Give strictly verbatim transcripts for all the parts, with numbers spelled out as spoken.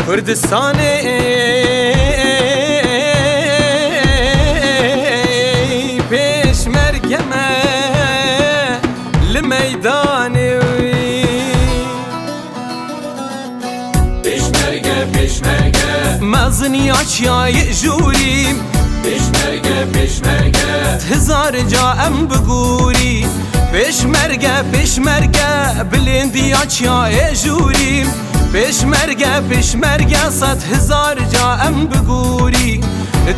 Kurdistanê pêşmerge me li meydanê wî. Pêşmerge, pêşmerge. Mezin ya çiyayê jûrî. Pêşmerge, pêşmerge. Hizar ca em bigûrî. Pêşmerge, pêşmerge. Bilêndî ya çiyayê jûrî. Pêşmerge, pêşmerge. Sed hizar ca em bigûrî.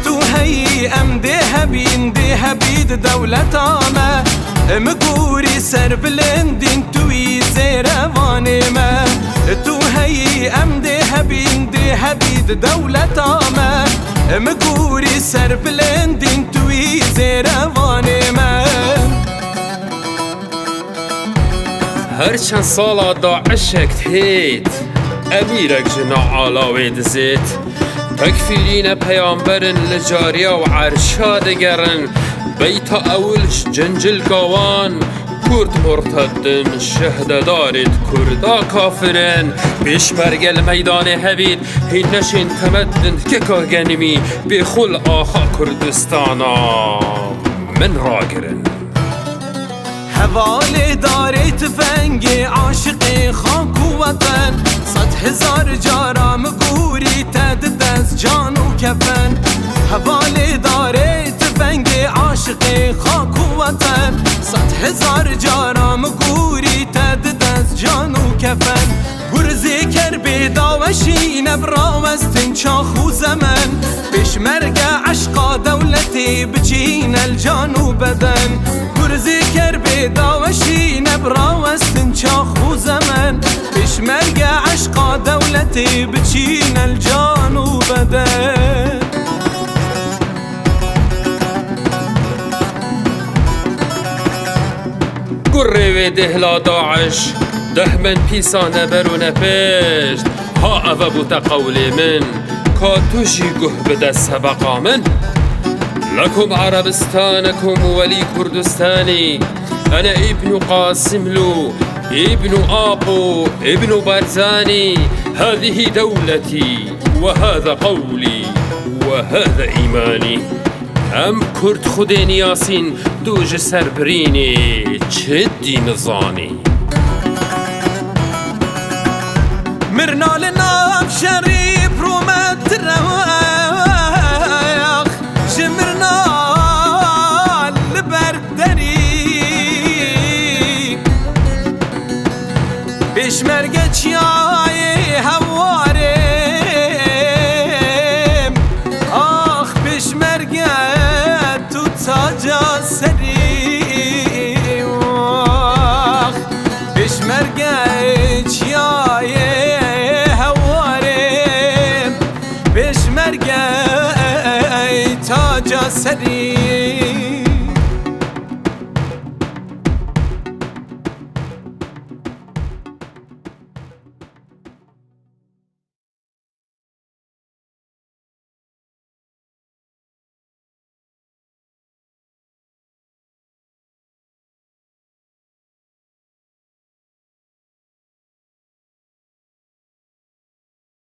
Tu heyî em dê hebîn, dê hebî di dewleta me. Em gûrî serbilindîn tu yî zêrevanê me. Tu heyî em dê hebîn, dê hebî di dewleta me. Em gûrî serbilindîn tu yî zêrevanê me. Her çend sala DAIŞek dihêt, emîrek ji nav ala wê dizêt. Tekfîrîne peyamberin li cariya û erşa digerin. Beyta ewil ji cincilka wan, Kurd murtedin, şehdedarêt Kurda kafirin. Pêşmerge li meydanê hebît, hîn neşên temedin keka genimî, bêxul axa Kurdistana min ragirin. Hevalê darê tifengê aşiqê xak û weten, sed hizar cara mi gûrî te di dest can û kefen. Hevalê darê tifengê aşiqê xak û weten, sed hizar cara mi gûrî te di dest can û kefen. Gurzê kerbê daweşîne bi rawestin çax û zemen. Pêşmerge eşqa dewletê biçîne li can û beden. Gurzê kerbê daweşîne bi rawestin çax û zemen. Pêşmerge eşqa dewletê biçîne li can û beden. Kurê wê dêhla DAIŞ, deh min pîsa ne ber û ne pişt. Ha eve bû te qewlê min, ka tu jî guh bide sebeqa min. Lekum Erebistanakum welî Kurdistanî. Ene Îbnu Qasimlu, Îbnu Apo, Îbnu Barzanî. Hadihi dewletî, we hada qewlî, we hada îmanî. Em Kurd xwedê niyasîn, tu ji ser birînê çi dî nizanî? Mirna li nav şerî bi rûmet direwex, ji mirna li ber derî. Pêşmerge çiyayê hewarê, ax pêşmerge tu taca serî, ax pêşmerge çiyayê hewarê, pêşmerge taca serî.